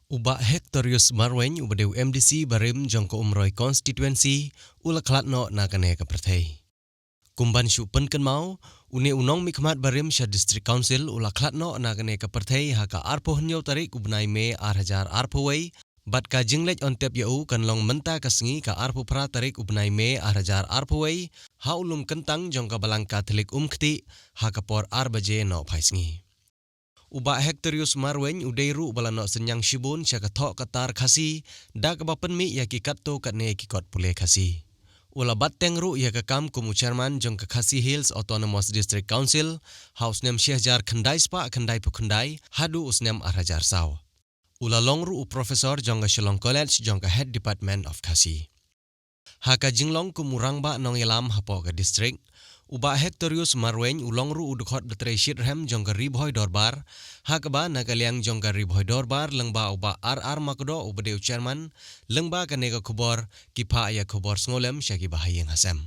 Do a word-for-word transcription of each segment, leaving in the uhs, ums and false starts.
U Bah Hectorius Marwein, uba dei u M D C barim jong ka Umroi Constituency, u la khlad noh na kane ka pyrthei. Kumban shu pynkynmaw, une u nongmihkhmat barim sha District Council u la khlad noh na kane ka pyrthei ha ka arphew hynñiew tarik u bnai May ar hajar arphew wei, bad ka jingleit on tep ïa u kan long mynta ka sngi ka arphew phra tarik u bnai May ar hajar arphew wei, ha u lum kyntang jong ka Balang Katholik Umkti, ha ka por ar baje noh phai sngi. U Bah Hectorius Marwein u dei ruh ba la noh synñiang shibun sha ka thoh ka tar Khasi, da kaba pynmih ïa ki katto katne ki kot pule Khasi. U la bat teng ruh ïa ka kam kum u chairman jong ka Khasi Hills Autonomous District Council, ha u snem shi hajar khyndai spah khyndai phew khyndai, haduh u snem ar hajar saw. U la long ruh u professor jong ka Shillong College jong ka Head Department of Khasi. Ha ka jinglong kum u rangbah nongïalam hapoh ka district, u Bah Hectorius Marwein u long ruh u dkhot batrei shitrhem jong ka Ri Bhoi Dorbar, ha kaba na ka liang jong ka Ri Bhoi Dorbar lyngba u Bah R R Makdoh uba dei u chairman, lyngba kane ka khubor, ki phah ïa khubor sngewlem sha ki bahaïing hasem.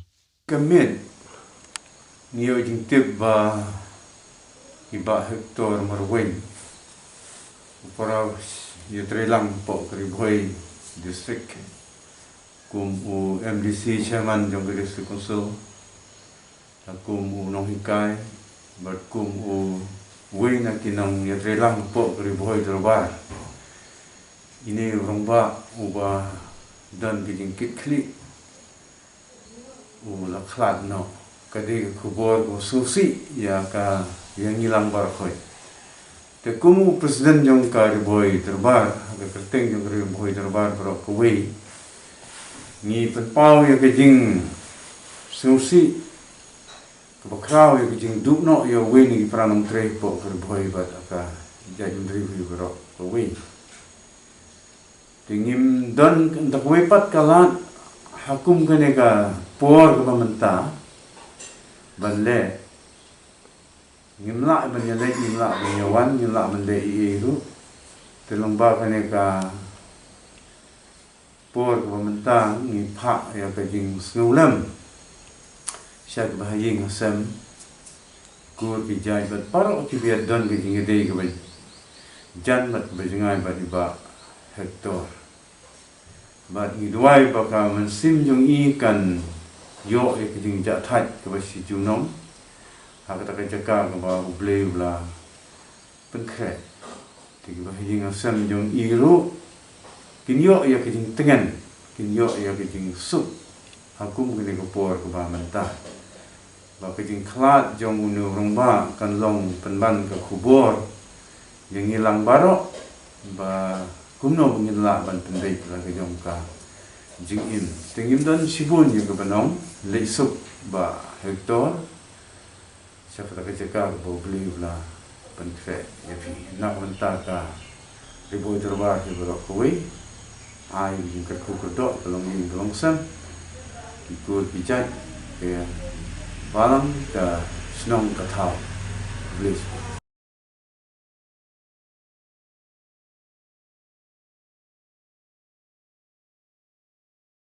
Ka miet, ngi ïoh jingtip ba i Bah Hector Marwein, u para ïatreilang hapoh ka Ri Bhoi District, kum u M D C chairman jong ka District Council, ha kum u nonghikai, bad kum uwei na ki nongïatreilang hapoh ka Ri Bhoi Dorbar. Ine u rangbah uba don ka jingkitkhlieh, u la khlad noh. Ka dei ka khubor ka sngewsih ïa ka, ïa ngi lang baroh. Te kum u president jong ka Ri Bhoi Dorbar, ka kyrteng jong ka Ri Bhoi Dorbar baroh kawei, ngi pynpaw ïa ka jingsngewsih kaba khraw ïa ka jingduh noh ïa uwei na ki para nongtrei hapoh ka Ri Bhoi bad ka jaitbynriew hi baroh kawei. Te ngim don da kawei pat ka lad ha kum kane ka por kaba mynta ban leh. Ngim lah ban ïaleit, ngim lah ban ïawan, ngim lah ban leh ei ei ruh. Te lyngba kane ka por kaba mynta ngi phah ïa ka jingsngewlem sha ki bahaïing hasem, kur ki jait bad baroh kiba ïadon ka jingïadei kaba jan bad kaba jngai bad i Bah Hector. Bad ngi duwai ba ka mynsiem jong i kan ïoh ïa ka jingjahthait kaba shi junom ha kata ka jaka kaba U Blei u la pynkhreh. Te ki bahaïing hasem jong i ruh kin ïoh ïa ka jingtngen, kin ïoh ïa ka jingsuk ha kum kane ka por kaba mynta. Ba ka jingkhlad jong une u rangbah kan long pynban ka khubor ïa ngi lang baroh, ba kumno ba ngin lah ban pynbeit la ka jong ka jingim. Te ngim don shibun ïa kaba ong, leit suk Bah Hector sha kata ka jaka kaba U Blei u la pynkhreh ïa phi. Na ka bynta ka Ri Bhoi Dorbar hi baroh kawei, ai ka jingkyrkhu kyrdoh ka longïing ka longsem, ki kur ki jait, ka balang ka shnong ka thaw. Bless.